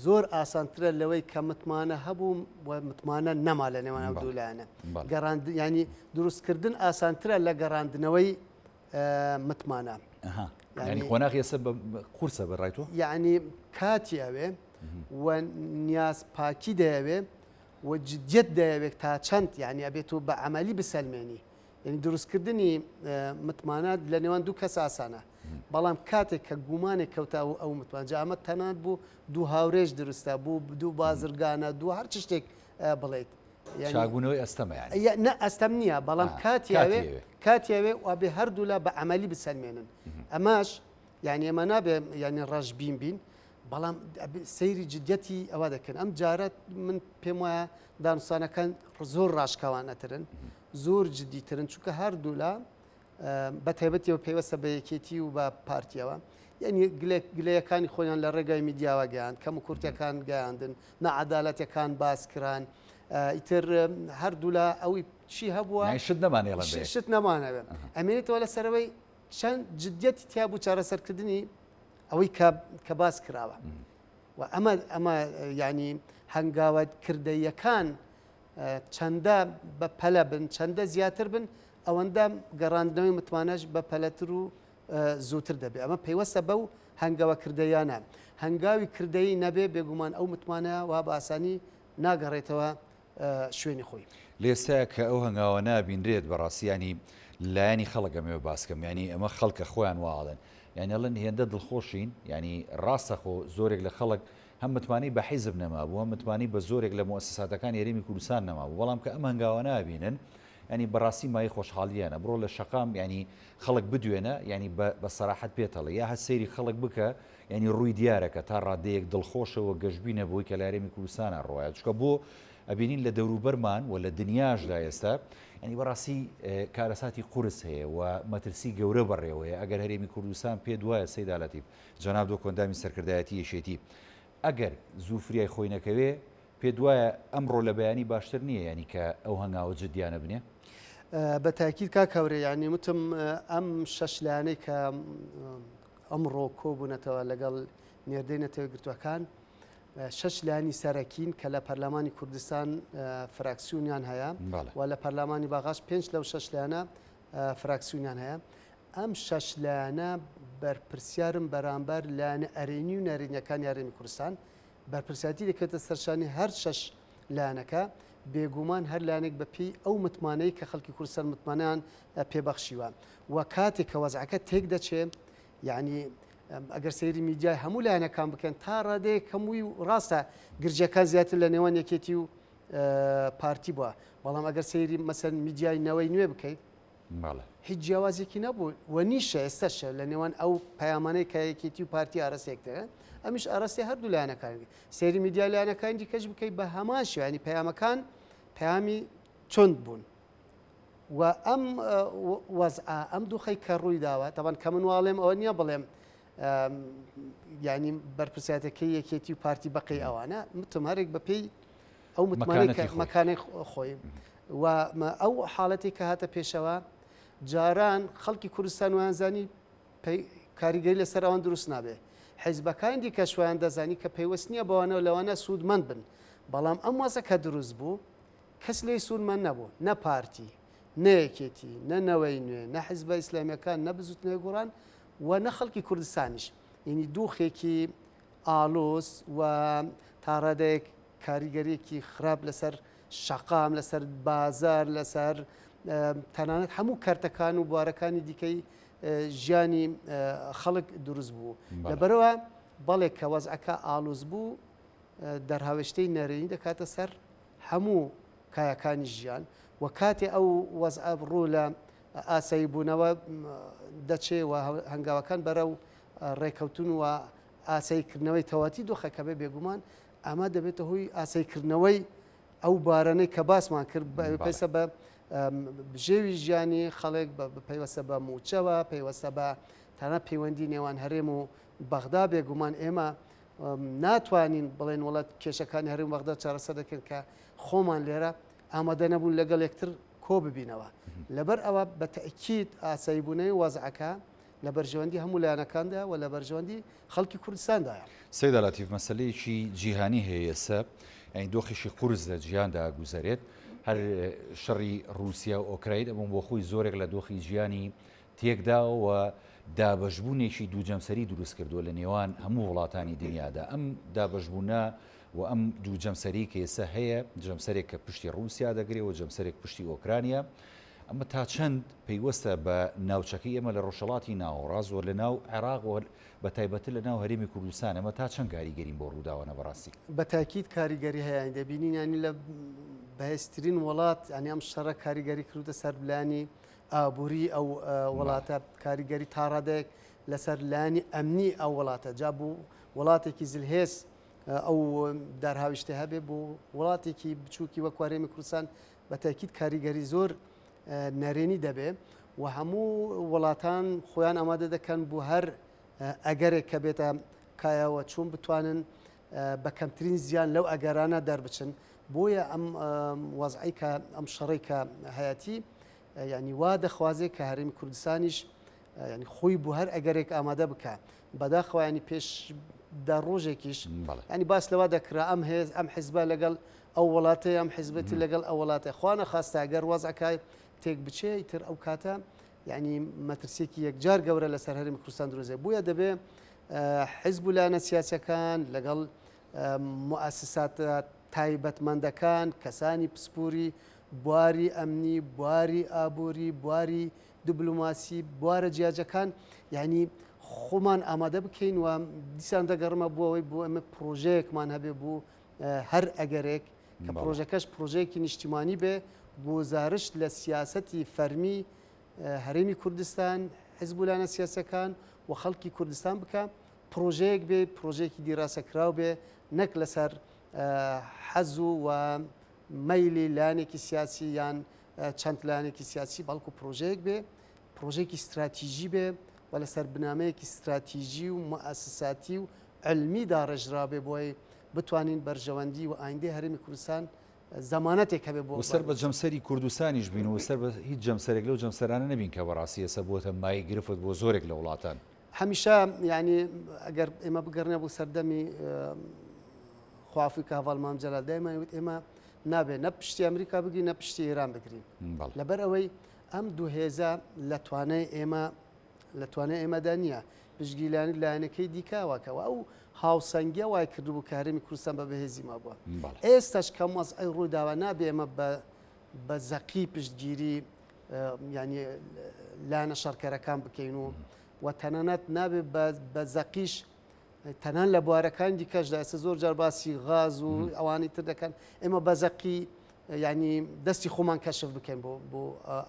زۆر ئاسانترە لەوەی کە متمانە هەبوو و متمانە نەما لە نێوان ئەو دوو لایەنە گەڕاند ینی دروستکردن ئاسانترە لە گەڕاندنەوەی متمانە
ینی قۆناغ ێستا قورسە بە ڕای تۆ
یعنی کاتی ئەوێ و نیاز پاکی دەیەوێ و جدیت دەیەوێت تا چەند یعنی ئەبێت و بە عملی بسەلمێنی یعنی دروستکردنی متمانە لە نێوان دوو کەس ئاسانە بەڵام کاتێک کە گومانێک کەوتە ئەو ئەو متمان جا ئەمە تەنانەت بوو دوو هاورێش دروستە بوو دوو بازرگانە دوو هەر چ شتێک بڵێیت
چاکبوونەوەی ئەستەمە یانی
نە ئەستەم نییە بەڵام کاتیاوێ کاتیاوێ وابێ هەردوولا بە عملی بسەلمێنن ئەماش یعنی ئێمە نابێ یعنی ڕەشبین بین بەڵام سەیری جدیەتی ئەوە دەکەن ئەم جارە من پێم وایە دانوستانەکان زۆر ڕاشکاوانەترن زۆر جدیترن چونکە هەردوولا بە تایبەتیەوە پەیوەستە بە یەکێتی و بە پارتیەوە یعنی گلەیەکانی خۆیان لە ڕێگای میدیاوە گەیاند کەم و کورتەکان گەیاندن نەعادالەتەکان باس کران ئیتر هەردوولا ئەوی چی هەبووە
شت نەمانێڵە
شت نەمانەوێت ئەمێنێتەوە لە سەرەوەی چەند جدیەتی تیا بوو چارەسەرکردنی ئەوەی کە باس کراوە و ئەمە ئەمە ینی هەنگاوە کردەیەکان چەندە بە پەلە بن، چەندە زیاتر بن، ئەوەندە گەڕاندنەوەی متمانەش بە پەلەتر و زووتر دەبێت. ئەمە پەیوەستە بەو هەنگاوە کردەییانە. هەنگاوی کردەیی نەبێ، بێگومان ئەو متمانەیە وا بە ئاسانی ناگەڕێتەوە شوێنی خۆی.
لە ئێستایا کە ئەو هەنگاوە نابینرێت بەڕاستی یانی لایەنی خەڵک ئەمەوێ باس کەم یانی ئەمە خەڵکە خۆیان وا ئەڵێن یانی ئەڵێن هێندە دڵخۆشین یانی ڕاستە خۆ زۆرێک لە خەڵک هەم متمانەی بە حیزب نەمابوو، هەم متمانەی بە زۆرێک لە موئەسەساتەکانی هەرێمی کوردستان نەمابوو، بەڵام کە ئەم هەنگاوانە ئەبینن یانی بەڕاستی مایەی خۆشحاڵییانە، بڕۆ لە شەقام یانی خەڵک بدوێنە یانی بە بە سەراحەت پێت ئەڵێ، یا هەر سەیری خەڵک بکە یانی ڕووی دیارە کە تا ڕادەیەک دڵخۆشە و گەشبینە بەوەی کە لە هەرێمی کوردستانا ڕوایە، چونکە بۆ ئەبینین لە دەوروبەرمان و لە دنیاشدا ئێستا یانی بەڕاستی کارەساتی قورس هەیە و مەترسی گەورە بەڕێوەیە، ئەگەر هەرێمی کوردستان پێت وایە سەیدا لەتیف جەنابت وەک ئەندامی سەرکردایەتی یەکێتی ئەگەر زوو فریای خۆی نەکەوێ پێت وایە ئەمڕۆ لە بەیانی باشتر نییە یانی کە ئەو هەنگاوە جدیانە بنێ؟
بە تاکید کاک هاورێ یانی وتم ئەم شەش لایەنەی کە ئەمڕۆ کۆبوونەتەوە لەگەڵ نێردەی نەتەوە یەکگرتووەکان شەش لایەنی سەرەکین کە لە پەرلەمانی کوردستان فراکسیونیان هەیە و لە پەرلەمانی باغاش پێنج لەو شەش لایەنە فراکسیونیان هەیە ئەم شەش لایەنە بەرپرسیارن بەرامبەر لایەنە ئەرێنی و نەرێنیەکانی هەرێمی کوردستان، بەرپرسیارەتی دەکەوێتە سەرشانی هەر شەش لایەنەکە، بێگومان هەر لایەنێک بە پێی ئەو متمانەی کە خەڵکی کوردستان متمانەیان پێ بەخشیوە و کاتێک کە وەزعەکە تێک دەچێ یعنی ئەگەر سەیری میدیای هەموو لایەنەکان بکەن تا ڕادەیەک هەمووی ڕاستە گرژەکان زیاتر لە نێوان یەکێتی و پارتی بووە بەڵام ئەگەر سەیری مەسەن میدیای نەوەی نوێ بکەیت
بەڵێ.
هیچ جیاوازێکی نەبوو و نیشە ئێستاشە لە نێوان ئەو پەیامانەی کە یەکێتی و پارتی ئاراستەی یەکترە ئەمیش ئاراستەی هەردوو لایەنەکان سەیری میدیا لایەنەکانی دیکەش بکەیت بە هەمان شێوە یانی پەیامەکان پەیامی توند بوون. و ئەم وەزعە ئەم دوخەی کە ڕووی داوە تەبەن کە من واڵێم ئەوە نییە بڵێم یعنی بەرپرسیاتەکەی یەکێتی و پارتی بەقەی ئەوانە متم هەرێک بەپێی ئەو متمانەی مەکانەی خۆی و ئەو حاڵەتی کە هاتە پێشەوە جاران خەڵکی کوردستان وانزانی کاریگەری لەسەر ئەوان دروست نابێ حیزبەکانی دیکەش وایان دەزانی کە پەیوەست نییە بەوانەوە لەوانە سوودمەند بن بەڵام ئەم وەزە کە دروست بوو کەس لێی سوودمەند نەبوو نە پارتی نە یەکێتی نە نەوەی نوێ نە حیزبە ئیسلامیەکان نە بزوتنەوەی گۆڕان و نە خەڵکی کوردستانیش یعنی دوخێکی ئالۆز و تاڕادەیەک کاریگەریەکی خراپ لەسەر شەقام لەسەر بازار لەسەر تەنانەت هەموو کەرتەکان و بوارەکانی دیکەی ژیانی خەڵک دروست بوو لەبەرەوە بەڵێ کە وەزعەکە ئالوز بوو دەرهاوێشتەی نەرێنی دەکاتە سەر هەموو کایەکانی ژیان و کاتێ ئەو وەزعە ڕوو لە ئاسایی بوونەوە دەچێ و هەنگاوەکان بەرە و ڕێکەوتن و ئاساییکردنەوەی تەواتی دۆخەکە بێ بێگومان ئەمە دەبێتە هۆی ئاساییکردنەوەی ئەو بارانەی کە باسمان کرد پەیسە بە بژێوی ژیانی خەڵک پەیوەستە بە مووچەوە پەیوەستە بە تانا پەیوەندی نێوان هەرێم و بەغدا بێگومان ئێمە ناتوانین بڵێن وڵات کێشەکانی هەرێم بەغدا چارەسەر دەکەن کە خۆمان لێرە ئامادە نەبوون لەگەڵ یەکتر کۆ ببینەوە لەبەر ئەوە بە تەئکید ئاساییبوونەوەی وەزعەکە لە بەرژەوەندی هەموو لایەنەکاندایە و لە بەرژەوەندی خەڵکی کوردستاندایە.
سەیدا لەتیف مەسەلەیەکی جیهانی هەیە ئێستا یانی دۆخێکی قورس لە جیهاندا ئەگوزەرێت هەر شەڕی ڕووسیا و ئۆکراین ئەمە بۆ خۆی زۆرێک لە دۆخی جیهانی تێکداوە و دابەشبوونێکی دوو جەمسەری دروست کردووە لە نێوان هەموو وڵاتانی دنیادا ئەم دابەشبوونە و ئەم دوو جەمسەری کە ئێستا هەیە جەمسەرێک کە پشتی ڕووسیا دەگرێ و جەمسەرێک پشتی ئۆکرانیا ئەمە تا چەند پەیوەستە بە ناوچەکەی ئێمە لە ڕۆژهەڵاتی ناوەڕاست و لە ناو عێراق و بە تایبەتر لە ناو هەرێمی کوردستان ئەمە تا چەند کاریگەرین بۆ ڕووداوانە بەڕاستی؟
بە تاکید کاریگەری هەیە یانی دەبینین یانی لە بەهێزترین وڵات یانی ئەم شەڕە کاریگەری کردووتە سەر لایەنی ئابووری ئەو وڵاتە کاریگەری تا ڕادەیەک لەسەر لایەنی ئەمنی ئەو وڵاتە جا بۆ وڵاتێکی زلهێز ئەو دارهاویشتە هەبێ بۆ وڵاتێکی بچووکی وەک هەرێمی کوردستان بە تاکید کاریگەری زۆر نەرێنی دەبێ و هەموو وڵاتان خۆیان ئامادە دەکەن بۆ هەر ئەگەرێک کە بێتە کایەوە چۆن بتوانن بە کەمترین زیان لەو ئەگەرانە دەربچن بۆیە ئەم وەزعی کە ئەم شەڕی کە هەیەتی یعنی وا دەخوازێت کە هەرێمی کوردستانیش ینی خۆی بۆ هەر ئەگەرێک ئامادە بکە بەداخەوە ینی پێش دە ڕۆژێکیش ینی باس لەوە دەکرا ئەم هێز ئەم حزبە لەگەڵ ئەو وڵاتەی ئەم حزبەتی لەگەڵ ئەو وڵاتە خوا نەخواستە گەر وەزعەکە تێک بچێ ئیتر ئەو کاتە یعنی مەترسیەکی یەکجار گەورە لەسەر هەرێمی کوردستان دروست دەبێت بۆیە دەبێ حزب و لایەنە سیاسەکان لەگەڵ موئەسساتە تایبەتمەندەکان کەسانی پسپوری بواری ئەمنی بواری ئابووری بواری دبلوماسی بوارە جیاجەکان یعنی خۆمان ئامادە بکەین و دیسان دەگەڕمە بۆ ئەوەی بۆ ئەمە پرۆژەیەکمان هەبێ بۆ هەر ئەگەرێک کە پرۆژەکەش پرۆژەیەکی نیشتیمانی بێ گوزارشت لە سیاسەتی فەرمی هەرێمی کوردستان حزب و لایەنە سیاسەکان و خەڵکی کوردستان بکە پرۆژەیەک بێ پرۆژەیەکی دیراسەکراو بێ نەک لەسەر حەز و مەیلی لایەنێکی سیاسی یان چەند لایەنێکی سیاسی بەڵکو پرۆژەیەک بێ پرۆژەیەکی ستراتیژی بێ و لەسەر بنامەیەکی ستراتیژی و موئەسساتی و عیلمی داڕێژرابێ بۆی بتوانین بەرژەوەندی و ئایندەی هەرێمی کوردستان زەمانەتێک هەبێ بۆ
و سەر بە جەمسەری کوردستانیش بین و سەر بە هیچ جەمسەرێک لەو جەمسەرانە نەبین کە بەڕاستی ئێستا بووەتە مایەی گرفت بۆ زۆرێک لە وڵاتان.
هەمیشە یانی ئەگەر ئێمە بگەڕێنە بۆ سەردەمی خوافی کە هەڤاڵ مام جەلال دایمە وت ئێمە نابێ نە پشتی ئەمریکا بگرین نە پشتی ئێران بگرین لەبەر ئەوەی ئەم دوو هێزە لە توانای ئێمە لە توانای ئێمەدا نییە پشتگیری لایەنەکەی دیکە واکەوە ئەو هاوسەنگیە وای کردبوو کە هەرێمی کوردستان بە بەهێزی مابووە ئێستاش کەم وەزعی ڕووداوە نابێ ئێمە بە بە زەقی پشتگیری ینی لایەنە شەڕکەرەکان بکەین و و تەنانەت نابێ بە زەقیش تەنان لە بوارەکانی دیکەشدا ئێستا زۆر جار باسی غاز و ئەوانی تر دەکەن ئێمە بە زەقی ینی دەستی خۆمان کەشف بکەین بۆ بۆ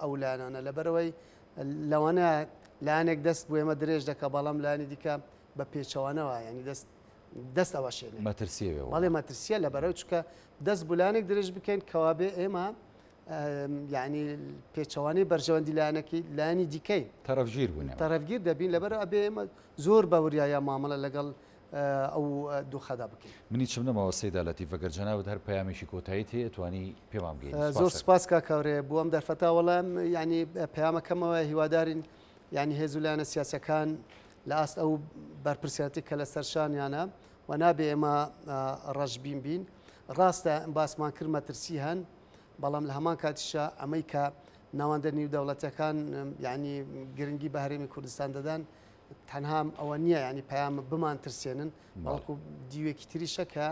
ئەو لایەنانە لەبەرەوەی لەوانە لایەنێک دەست بۆ ئێمە درێژ دەکە بەڵام لایەنی دیکە بە پێچەوانەوە ینی دەست دەست ئەوەشێنێ
مەترسیە
بەڵێ مەترسیە لەبەرەوە چکە دەست بولانێک درێژ بکەین کەوابێ ئێمە. یعنی پێچەوانەی بەرژەوەندی لایەنەکی لایەنی دیکەین.
تەرەفگیر بوون.
تەرەفگیر دەبین لەبەر ئەبێ ئێمە زۆر بە وریایە مامەڵە لەگەڵ ئەو دۆخەدا بکەین.
من هیچم نەماوە سەیدا لەتیف ئەگەر جەنابت هەر پەیامێکی کۆتاییت هەیە ئەتوانی پێمان بگەینی.
زۆر سوپاس کاک هاورێ بۆ ئەم دەرفەتە وەڵا یعنی پەیامەکەمەوە هیوادارین یعنی هێز و لایەنە سیاسەکان لە ئاست ئەو بەرپرسیارەتی کە لەسەر شانیانە و نابێ ئێمە ڕەشبین بین ڕاستە باسمان کرد مەترسی هەن بەڵام لە هەمان کاتیشا ئەمەی کە ناوەندە نیودەوڵەتەکان یعنی گرنگی بە هەرێمی کوردستان دەدەن تەنها ئەوە نییە ینی پەیام بمان ترسێنن بەڵکو دیوێکی تریشە کە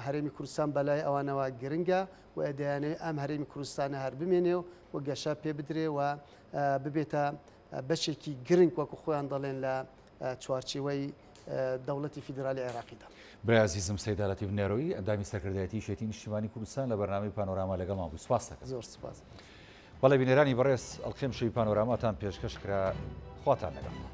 هەرێمی کوردستان بەلای ئەوانەوە گرنگە و دەیانەوێت ئەم هەرێمی کوردستانە هەر بمێنێ و گەشە پێ بدرێ و ببێتە بەشێکی گرنگ وەکو خۆیان دەڵێن لە چوارچێوەی دەوڵەتی فیدرالی عێراقیدا.
برای ئازیزم سەیدا لەتیف نەرۆیی ئەندامی سەرکردایەتی یەکێتی نیشتیمانی کوردستان لە بەرنامەی پانۆراما لەگەڵمان بوو سپاست دەکەم.
زۆر سپاس.
بەڵێ بینەرانی بەڕێز ئەڵقەی ئەمشەوی پانۆراماتان پێشکەش کرا خواتان لەگەڵ.